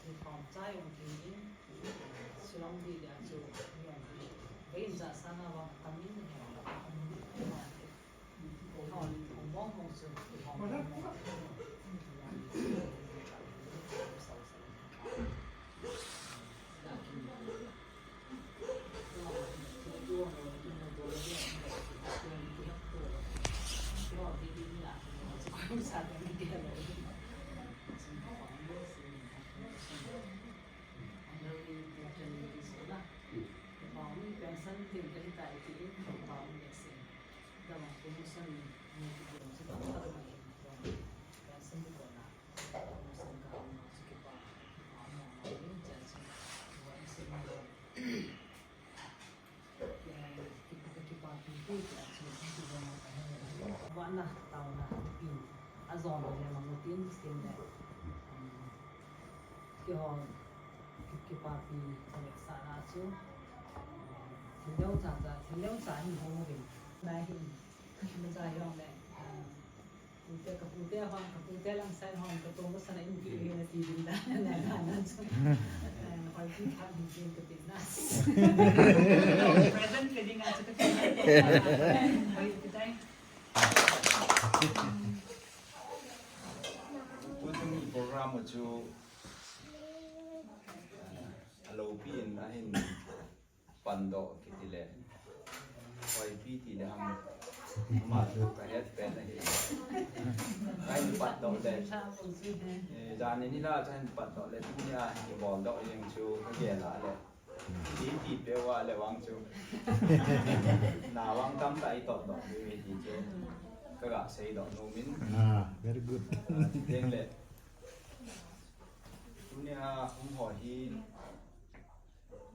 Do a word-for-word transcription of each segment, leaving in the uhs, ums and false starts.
Khom chai ong tin in, Shillong di dia chu, yong di. Bai in ja sa na wang kamin he, kamin he. Khom, khom mong mong chu, khom mong mong. Vana tauna in ajon le mang tin tin le, um, kihon ki- kipapi chale sa na chu, um, thil leu cha cha, thil leu cha hin hong uvin na hin, na cha yong le, um, Pute, ka pute hon, ka pute lang sai hon, ka tong ka sana in ki na ti din da, na, na, na, na, chu. Eh, hoi ki pha din din ka tin na. Present ka ding a chu ka tin na. Hoi ki tai. Tuchung i program u chu, eh, alopi in ahin pandoh kiti le. Hoipi ti le ham. Ama chu ka het pen ahi. Kahin pandoh le. Eh, jan ni la kahin pandoh le. Tunia kibol doh jeng chu ka gel a le. Ti ti pe uva le vang chu. Na vang tamtah i toh doh diu ahi ti chu. Ka ga sei doh nom in. Ah, very good. Ah, ti teng le. Tunia hung ho hi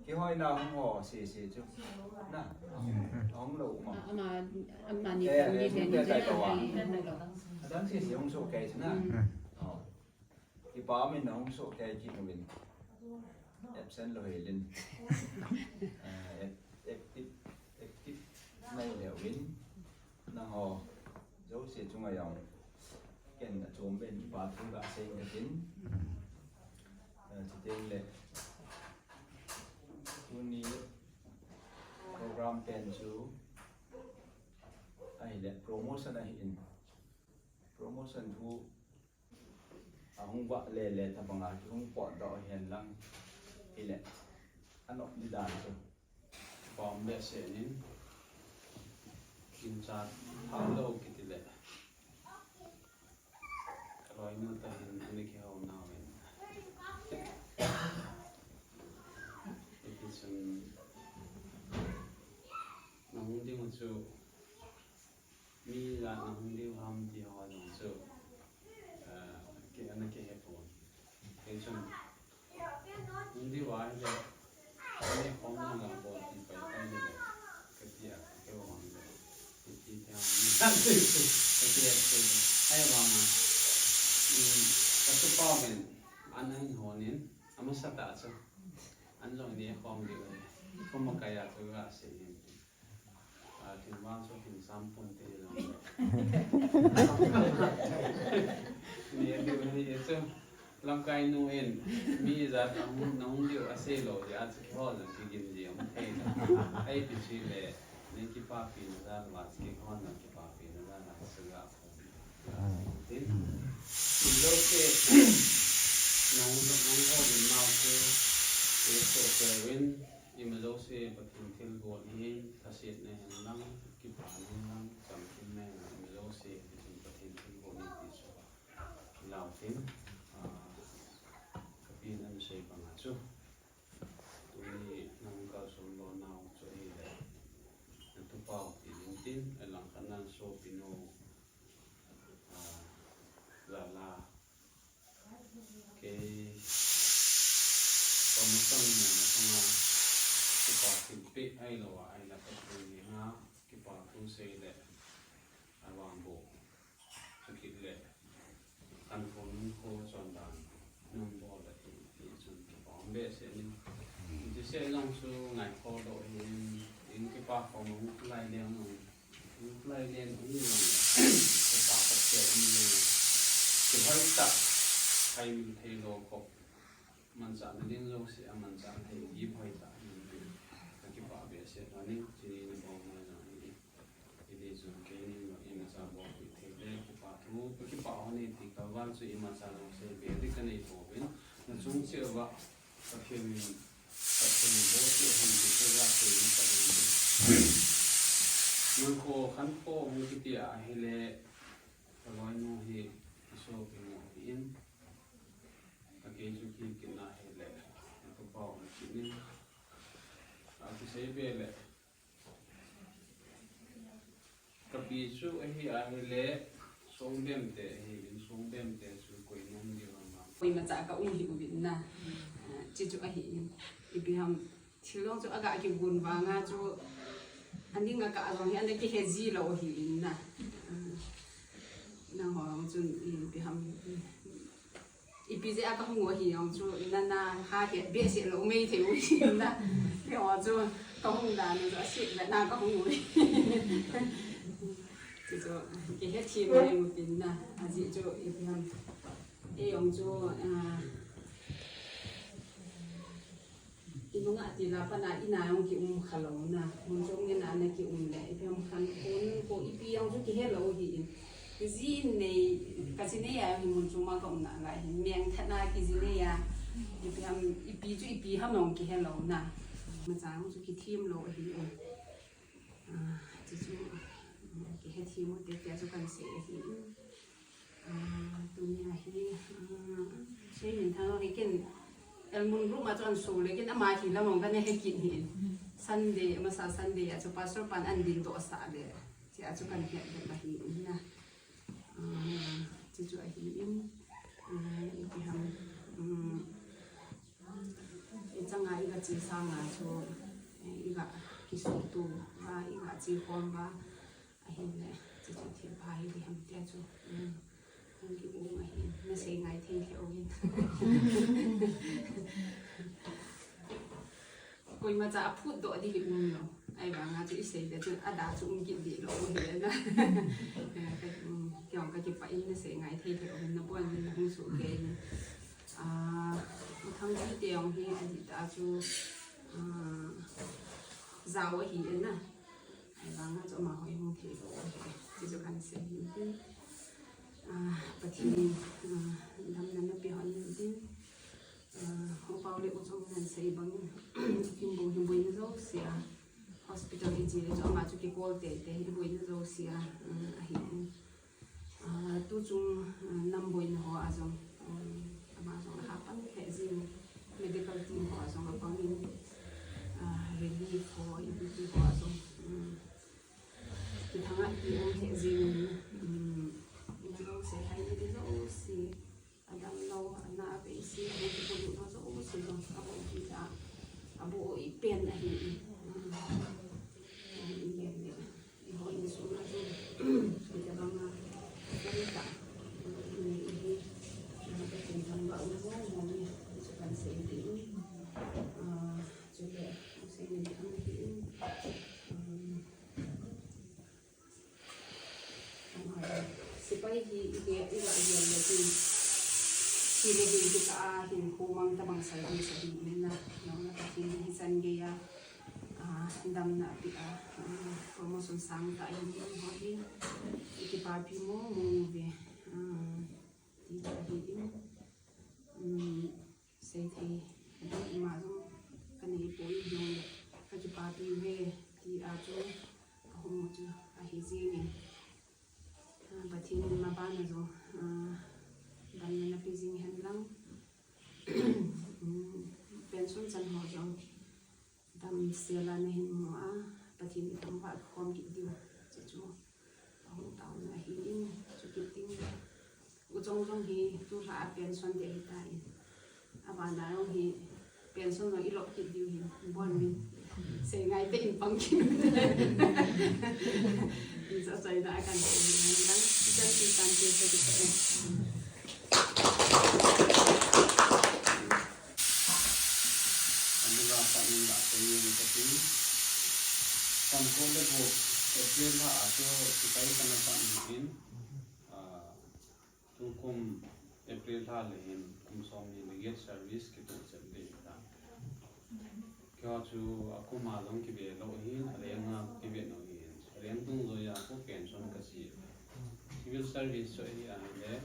Kihoina hung ho sese chu. Na, hung lou ma. Ama, ama ni, eh, ni, eh, ni, ni, ni, tai ni, ka wa. Adang sese hung soh kei chu na. Mm. Oh. Kipa min hung soh kei kit uvin. Absent lou hel in. Eh, ac- active, active nai leu vin. Nangho jouse chunga jong ken achom ben kipa thu gasei inge katin. Eh, chuteng le tuni program pen chu ahile promotion ahin. Promotion thu ahung vah le le tobanga kihung potdoh hen lang hile anop ni dan chu. Pom behseh in, ginchat phalou kiti le. Ka loinu tah in ana kihou nauvin. Hiti chun, nahung ding u chu, mi ijat nahung diu ham ti ho jong chu, eh, ki, ana kihe pon. Kei chun, hung diu ahile, ani khom langa bol ti pai pai ding le, kati a, kei vang le, kati a, kati a, kati a, ahivang a, um, ka tupa uvin, an ahin hon in, amasatah chu, an jong nei khom diu ahi, khom a kai a chu gasei in. A, thingvang chu hin sam pon te jong le. Ni a diu ni e chu. Lamkai nu in mi ijat nahung, nahung diu asei lou jeh a chu kihol jong kigin ji um thei jong. Ahi pi chu le, nei kipapi na jal uva chu kihol jong kipapi na jal a chu ga. Tin, ijouse, nang, nang ho din nau chu, isoh kei uvin, imajouse Pathen thilgon hi, lhasetna hen lang, kipana hen lang, chamkimna hen lang, imajouse, hichun Pathen thilgon hi ti chu, ilau tin, ah, kapin ana sei banga chu. Tuni nang kalson lona u chu ahile, na tupa u ti ding tin, alang khat nan sopinu, ah, jal a, kei promotion nana sanga, kipa thilpeh ahilou a, ahile Pathen henga, kipa thu sei le, avang bou. Chukit le, kan khonung kho chondan nung bol le ti, ti chun kipa um behseh in. Hiti seh jong chu ngaikhoh lou hin, in kipa khom a hung lai leng jong, hung lai leng jong le, kipa khop kei um le, kihoi tah, hai min thei lou khop. Manchahna ding jouse a manchah thei, gift hoitah nahin pe. Kakipah behseh lhon e, chuni nabol ngai jong ahi. Hiti chun keini jong imacha bolpeh thei le kipah thu, kakipah lhon e ti kaval chu imacha jong seibe ding kanei pouvin. Nachung cheh uva Pathen in, Pathen in bolpeh hen ti chu gasei masat in. Nangho khankho hung kiti ahile, kaloinu hi asopi mo ahin. Akei chu kikit na ahile, akapau na kit in. Akiseibe le, kapi chu ahi ahile, Songbem te ahi in, Songbem te chu koi nom diu ham? Koimacha kaum hih uvin na. Ah, chuchu ahi in. Ipi ham, thil jong chu aga kigon vanga chu, aning a kah jong hi ana kihe ji lou ahi in na. Ah, nangho jong chun ipi ham, ipi jeh a kahung u ahi jong chu, nana ha het behseh lou mei thei u ahi in na. Keiho chu kahung dan u chu asetvet na kahung u ahi. Chuchu kihethem jeng u tin na. Ajeh chu ipi ham, ei jong chu, ah, inunga tila pana ina jong kium khalou na, mun chom ngen a ana kium le, ipi ham, khankho, kho ipi jong chu kihelou ahi in. Kiji nei, kaji nei a hi mun chom a kaum nalai hin, mengthat na kiji nei a, ipi ham, ipi chu ipi ham jong kihelou na. Imacha jong chu kithem lou ahi in. Ah, chuchu, kihethem u tete chu kahin sei ahi in. Ah, tunia hi, ah, sei min thang hi ken, Elmun group a chu ahin so le ken ama hi lam jong kana he kit ahi in. Sunday, amasa Sunday a chu Pastor pan ahin dingdoh sah le, chea chu kahin het ahi in na. Ah, chuchu ahi in. Ah, ipi ham, um, ichanga iga che sanga chu, eh, iga kisuhto uva, iga che khom uva, ahile, chuchu thilpha hi diham tia chu, um, hung kium ahi, nasei ngai thei lheh uvin. Koimacha aphutdoh ding hi umlou. Ahivanga chu isei le chun ada chu um kit deh lou ahi na. Eh, ka, um, kei jong kakipah in, nasei ngai thei lheh uvin, nabon uvin, nahung soh kei in. Ah, U Thangpi te jong hi adih tah a chu, ah, jao ahi in na. Ahivanga chu amaho hi hung thei lou ahi. Chuchu kahin sei ahi in. Ah, Pathen in, ah, damna napeh lhon in tin. Ah, U Pau le U Chong in asei bangin, Kimbung hi boina jouse a, hospital iche le chu ama chu kikol teitei, iboina jouse a, ah, ahi in. Ah, tuchung, ah, nam boina ho a jong, um, ama jong aha pan lheh jing, medical team ho a jong apang in, ah, relief ho, ipi ti ho a jong, um, kithang a ipi um lheh jing in, um, ina jouse, hai ni jouse, adamlou, ana a veise, abu kibulut ho jouse jong, aboh kit a, aboh i pen ahi in. Um, um, i gen le. Eiho insung a chu, hitabang a, koi ta, inei hi, Pathen thangvah u mong mong e, chu kahin sei ahi in, ah, chule, sei nin thang ahi in, um, sepai hi, i ge, i ga gen le hin, hi le hin, hi ta a hin, khu mang tabang service ahi in na, nang na Pathen hi chan gei a, ah, damna apeh a, ah, promotion sang tah ahin, eiho hi, i kipapi mong mong uve, ah, ti chu ahi in, um, seithei, adang ima jong kanei poi, jongle, kakipapi uve, ti a chu, kahung u chu, ahi jing in. Ah, Pathen in maban a jong, ah, damna napeh jing hen lang. Um, pension chan ho jong, damsel a nahin mu a, Pathen in thangvah khom kit diu. Chuchu, ahung taona ahi in, chukit ding. U Chong jong hi, tulha a pension ding ahi tan. Aban a jong hi, pension jong i lop kit diu hin, bon min. Sei ngai te in pang kit. Icha chai da kan sei ngai lang. Icha ti tan ti sa ti sa. Adunga pa in la sei ngai ta tin. Sangkho le Buk, April lha a chu sipai kana pan in. Ah, tukum April April lha le hin kum somni le get service kitoh chet ding ahitai. Keiho chu akum a jong kive lou ahin, aleng a kive lou ahin. Aleng dungjuiya chu pension kache. Civil service chu ahi ahile,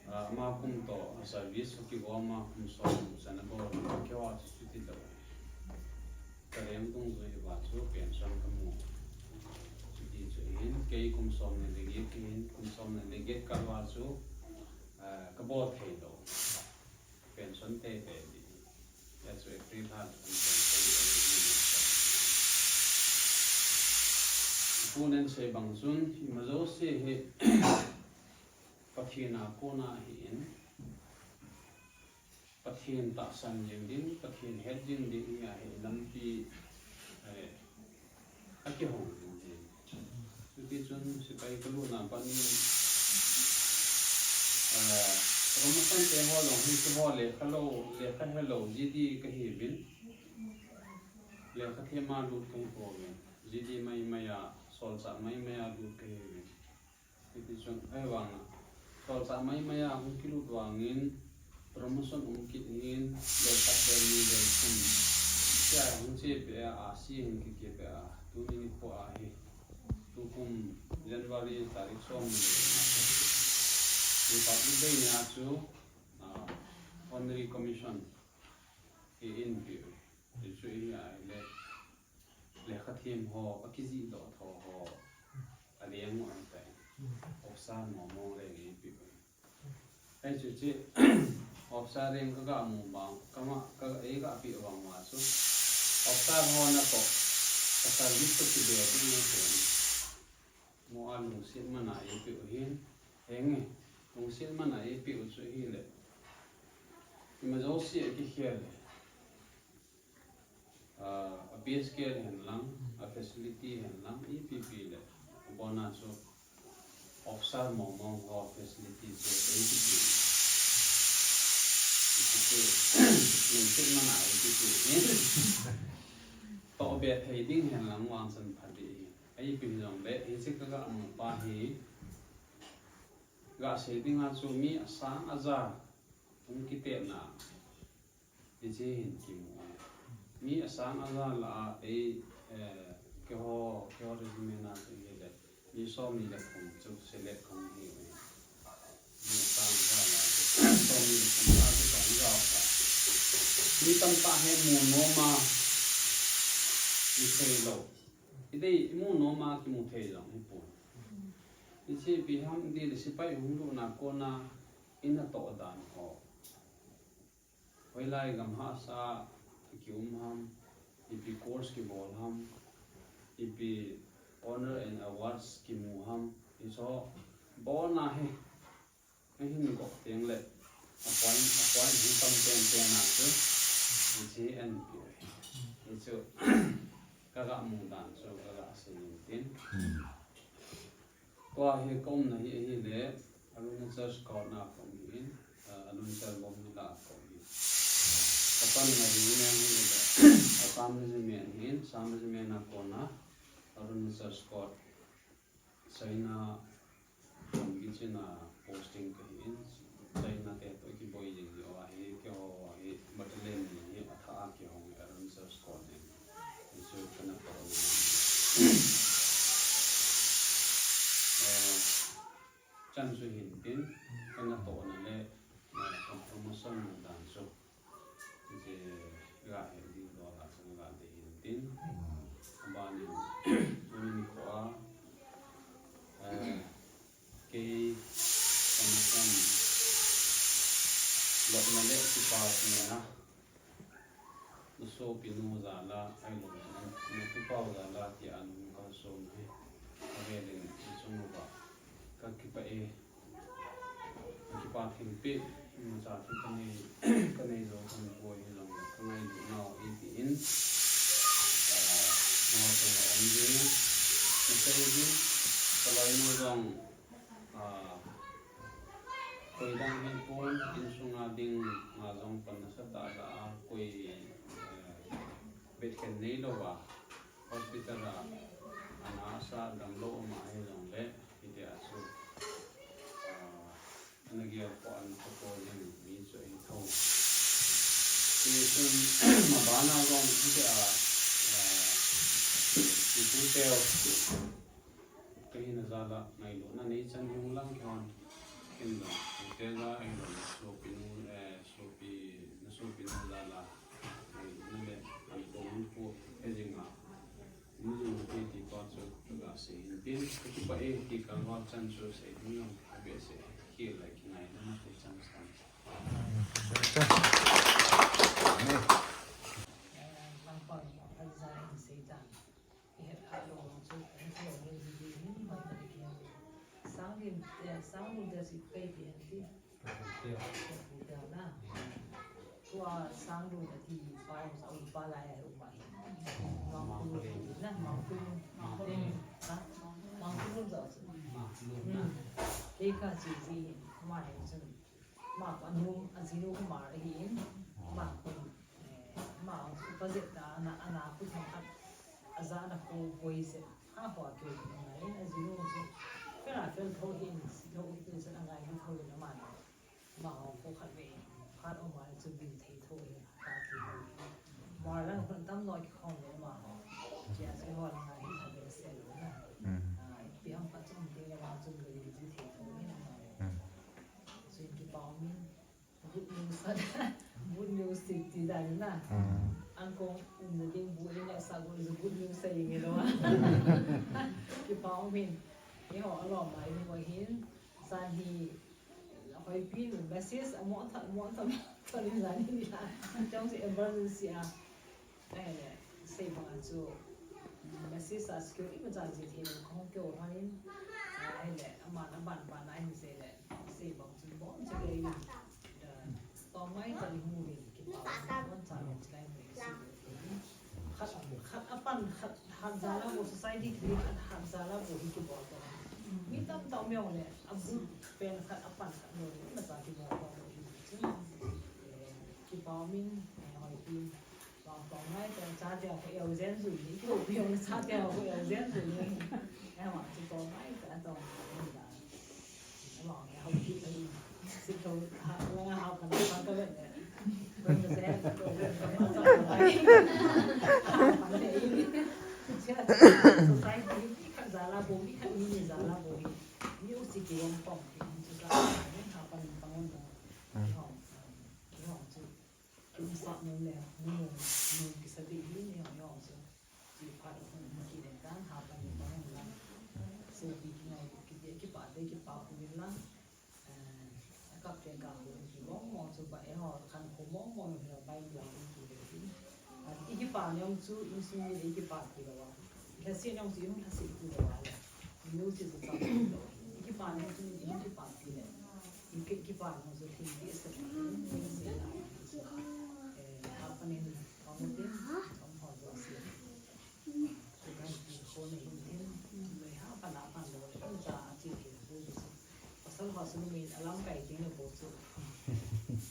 ah, ama kum toh service chu kigom a kum som chan abol, keiho chu chuti lou. Kaleng dungjui uva chu pension kamu. Chuti chu ahin, kei kum somni le get kahin, kum somni le get kal uva chu, ah, kabol thei lou. Pension teitei ding. Hijeh chun April lha le pension teitei ding. Ipu'n asei bang chun, ima jouse hi Pathen a kona ahin, Pathen tahsan jing ding, Pathen het jing ding hi ahi lampi, eh, akihong ding ahi. Chuti chun sepai kalutna pat in, eh, promotion te ho jong hi keiho lekha lou, lekha helou G D kahiuvin. Lekha them a lut kahi pouvin. G D maimai a, solchah maimai a lut kahiuvin. Hiti chun, ahivanga, solchah maimai a hung kilut vangin, promotion um kit in, loi khat, loi ni, loi thum. Tia hung chepeh a, a si hin kikipeh a, tuni nikho a hi. Tukum January tarik som ni le nga. Republic Day nia chu, ah, Honorary Commission hi eipeh u. Hichu hi ahile, lekha them ho, akijih doh tho ho, aleng u ahitai. Officer mong mong leng eipeh u. Hichu chu, officer leng kaga mu vang, kama, ka, eiga peh vang uva chu. Officer ho natoh, ka service toh kibe ding ahi. Mo a lungset man a eipeh u ahin, henge, lungset man a eipeh u chu ahile. Ima jouse akikhel le. Ah, a pay scale hen lang, a facility hen lang, ipi ipi le. Abona chu officer mong mong ho facility chu eipeh u. Ipi chu, lungset man a eipeh u ahin. Toh be thei ding hen lang vang chan pha ding ahi. Ipi hijongle, hiche kaga mu pa hi, ga sei dinga chu mi asang aja hung kitetna, hiche hin kimu. Mi asang aja lah a, ei, eh, keiho, keiho regiment a chu hile, mi somni le thum chu select kahung hi uve. Mi asang aja lah a, somni le thum a chu kahung jao ta. Mi tamtah hi mu nom a, mu thei lou. Idei, imu nom a kimu thei jong hipon. Hiche ipi ham itile sepai hung lutna kona inatoh dan ho. Hoilai gam hahsa a kium ham, ipi course kibol ham, ipi honor and awards kimu ham, hicho bona hi. Ahin gop teng le, a point, a point hung tam pen pen a chu, hiche eipeh u ahi. Hichu, kaga mu dan chu, kaga sei in tin. Tua hi kaumna hi ahile, Arunachal Scouts a kaum ahin, ah, Arunachal Bomb Hill a kaum ahin. Kapanna regiment hi ahile, Assam Regiment ahin, Assam Regiment a kona, Arunachal Scouts. China, Gam kichen a posting kahin, China te toh kiboi jing jeh uva hi, keiho hi battalion ni hi athah a kihong, Arunachal Scouts ni. Hichu kana toh na. Eh, chan chu hin tin, kana toh na le, eh, ka promotion dan chu. Hiche ga he ding dola chu ga dei hin tin. Abanin, tuni nikho a, eh, kei, kamasang, lopna le kipapina, nasopinu jal a, ahilouleh, na, napu pau jal a, tia nung kalson hi, avelin, ichung uva, kakipah e. Kipa thilpeh, imacha thil kanei, kanei jou thei poi hijongle, kangailut nau ipi in, ah, nangho chunga um ding, nasei ding, kaloinu jong, ah, koi dang hipon, insunga ding, ah, jong pan nasatah a, koi, eh, vetkhen neilouva, hospital a, ana asa damlou um ahijongle, hitia chu, ah, ana Pon ka po jing mi chu ahi tho. Ti chun, mabana jong hiti a, ah, ipu teu ka hina jal a ngailutna nei chan hung lang kihon. Ken jong, ute jal a ahilou le, sopi nu, eh, sopi, na sopi nu jal a ngailutna le, an kong an pu he jing a. Ni jong te ti pa chu ka ga sei in tin, ka kipah e, ti ka val chan chu sei ding jong ka behseh, khel le kingaina te chan chan. Tua sang lun ati pa jong sa u pa lai a um ahi. Mangkulun na, Mangkulun. Mangkulun. Ha? Mangkulun jong chu. Mangkulun na. Hmm. Kei ka chi ji hi, ama hi chun. Ama pa nu, ajinu Kumar ahi in. Ama pa, eh, ama pa jep ta, ana, ana pu thang khat. Aja ana ko boi se. Ha ho a keu ngai in, ajinu chu. Fel a fel tho hi in, si tho hi tu chun angai hi tho in ama na. Ama ho kho khat ve, phat um a chu bil thei tho hi, ta ti ho hi. Mar lang hun tam noi ki khom ve ama ho. Chia se ho lang a hi kha ve se lo na. Mm. Ah, pi ang pa chung ding le ma chung ve ji thei tho hi na ma. Mm. Chu in kipah um in, good news a, good news ti ti dan na. Mm. Ang kong um na ding bu in le sa bu is a good news sa ing lo. Kipah um in. Eiho alom a in mo hin. Jan hi Hoipi nu message amo tha, amo tha, tha ni la ni la. Chong si emergency a. Ai le, sei bang a chu message a skill imacha ji thei lo kong keu hanin. Ai le, ama na ban ban a hin sei le, sei bang chu bon chu le. Tong mai ta ni mu ni kipah, bon cha ni chilai mu ni si. Khat, khat apan, khat hat jal a bo society kiti khat hat jal a bo hi kibol to. Mi tamtah um jong le, abu pen khat apan khat lo le, imacha kibol to hi chu. Eh, kipah um in, eh, Hoipi, vang tong mai ta, chate ho eo jen jui ni, kihoupi jong le chate ho eo jen jui ni. Eh, vang chu tong mai ta, tong mai ta. Kin sa nom le, nu, nu kisa ding hi ni ho jong chu. Chi phat a hun ki le dan ha pa ni pa hung la. Sopi kingai kiti kipah te kipah pu in la. Eh, akap te ka hu ki mong mong chu ba eiho khankho mong mong hi la bai la ki le hi. A, i kipah ni jong chu insung ni i kipah ki lo wa. I lhaset ni jong chu i hung lhaset ki lo wa le. Music chu chang lo. I kipah ni jong chu i hung kipah ki le. I ki, kipah ni jong chu thil ti sa ki. Eh, ha pa ni Pasal ho chu min alamkai ding le bou chu.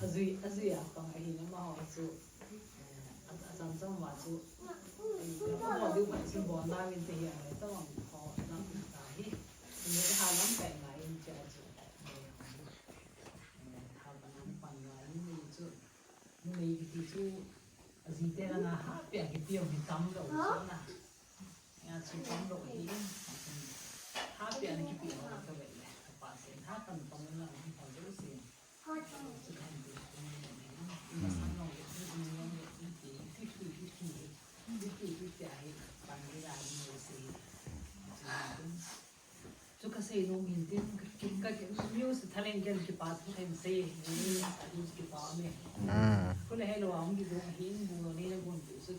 Ajui, ajui a pang ahi na ma ho chu. Eh, a, a cham cham ma chu. Eh, ka ho diu ma chu bon na min te hi a le tawm ho na ta hi. Ni ha lamkai ma in cha chu. Eh, ha pan pan ma in ni chu. Numei kiti chu, ajite langa hahpia kipe jong hi tamlou chu na. Nga chu tamlou hi, hahpia na kipe ho ka ve le, ka pa sen, ha kan pang na hi ho jong sen. Chu kan ti, i masang jong le, i ni jong le, i ti, i ti, i ti, i ti, i ti, i ti, a hi, pan di la ni se. Chu Chu ka sei nom hin tin, ka, ka, ka, music talent ken kipa thu ken sei, ni sa du kipa me. Mm. Kule hello, a hung di dong hin, bu lo ni na gun du su.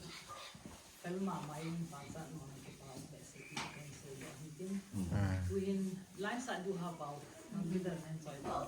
Kal ma ma in pa sa no na kipa me sei, ki ken sei do hin tin. Mm. Tu hin, lai sa du ha pau, ang gitar nan choi pau.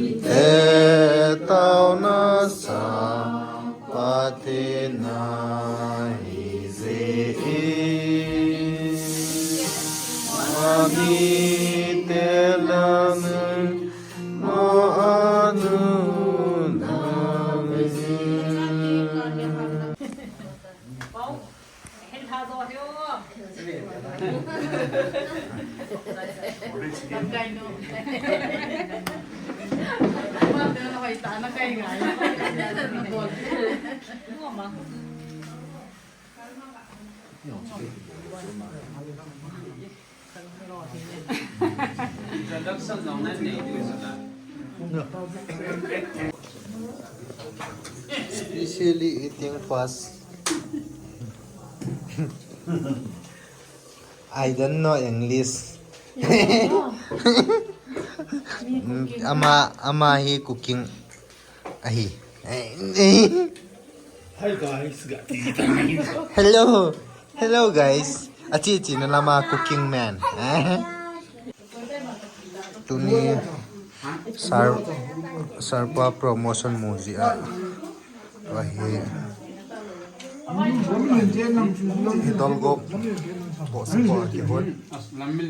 Te tauna sa Pathen ahi jeh in, amite lam ma anu lam. Introduction jong nan nei diu chu la. Especially eating fast. I don't know English. Ama, ama hi cooking ahi. Hi guys, ga ti ta ni. Hello. Hello guys. Achi chi na lama cooking man. Tuni sar, sarpa promotion mu jia. Ahi. Hi dolgop. Bosa bo kihon.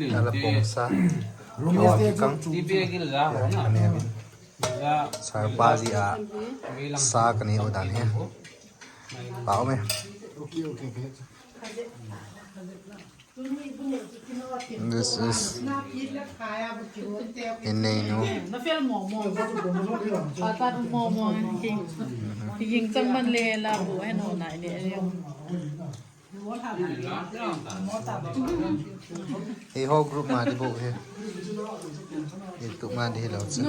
Ala pongsa. Awa kikang. Ani abin. Sarpa jia sa kanei u dan hi. Pao me. This is inneinu. Ata momo. King chang man le la bu heno na ni. Hi ho group ma di bu hi. Hi tu ma di hi lo cha.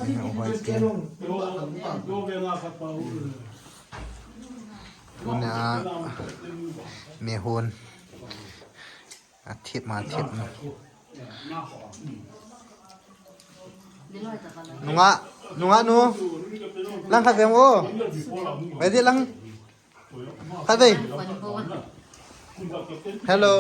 Hi ho hoi ti. Tuna mehon athip ma thip na. Nunga, nunga nu. Lang khat veng o. Bai di lang. Khat vei. Hello.